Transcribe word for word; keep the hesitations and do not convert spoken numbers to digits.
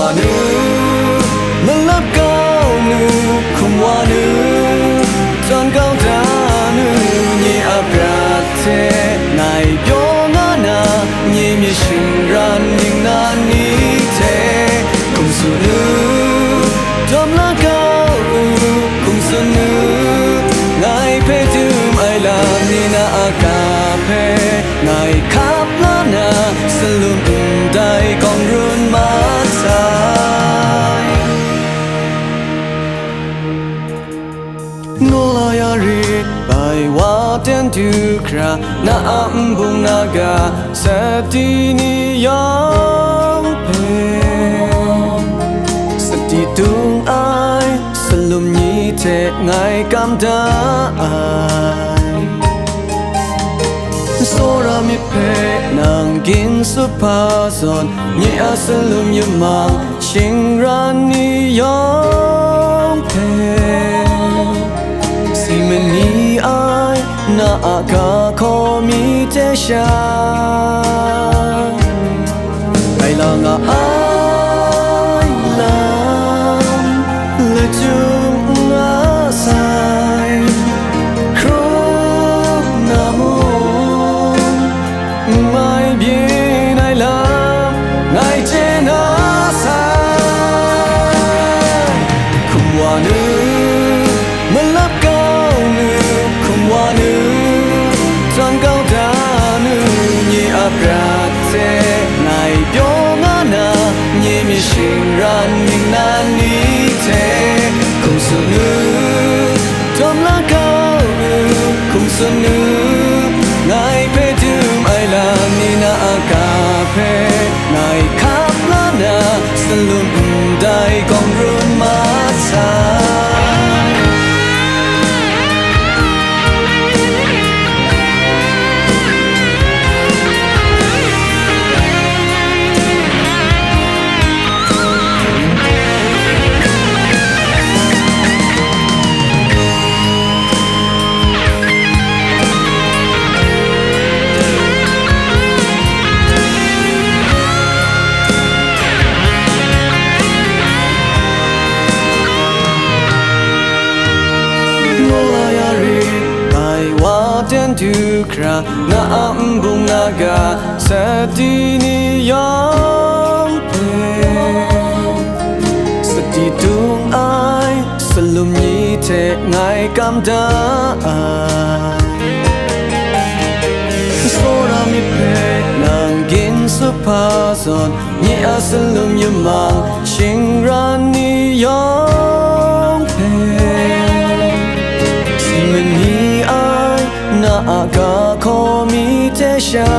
Nu, malap kau nu, hkum wa nu, tawn kau da nu, nye a prat hte ngai pyaw nga na, nye myit shingran ningnan ni hte hkum tsun nu, dawm la kau u, hkum tsun nu, ngai hpe dum ai lam ni na a ga hpe ngai hkap la na, salum ndai kawng run mat sai. Nola ya rit bai wa ten du hkra, na a nbung na ga sadi ni yawng hpe, sadi dung ai salum ni hte ngai kam da ai. Tsawra myit hpe nang gin sup hpa zawn, nye a salum yamang shingran ni yawng hpe, si mani ai na a ga hkaw mi hte sha, ngai la nga ai lam lachyum nga sai, hkrum na mung, mai byin ai lam ngai chye na sai. Hkum wa nu, malap kau nu, hkum wa nu, tawn kau da nu, nye a prat hte ngai pyaw nga na, nye myit shingran ningnan ni hte hkum tsun nu, dawm la kau nu, hkum tsun nu, ngai hpe dum ai lam ni na a ga hpe ngai hkap la na, salum ndai kawng run mat sai. Nola ya rit bai wa ten du hkra, na a nbung na ga sadi ni yawng hpe, sadi dung ai salum ni hte ngai kam da ai. Tsawra myit hpe nang gin sup hpa zawn, nye a salum yamang shingran ni yawng hpe, si mani ai na a ga hkaw mi hte sha,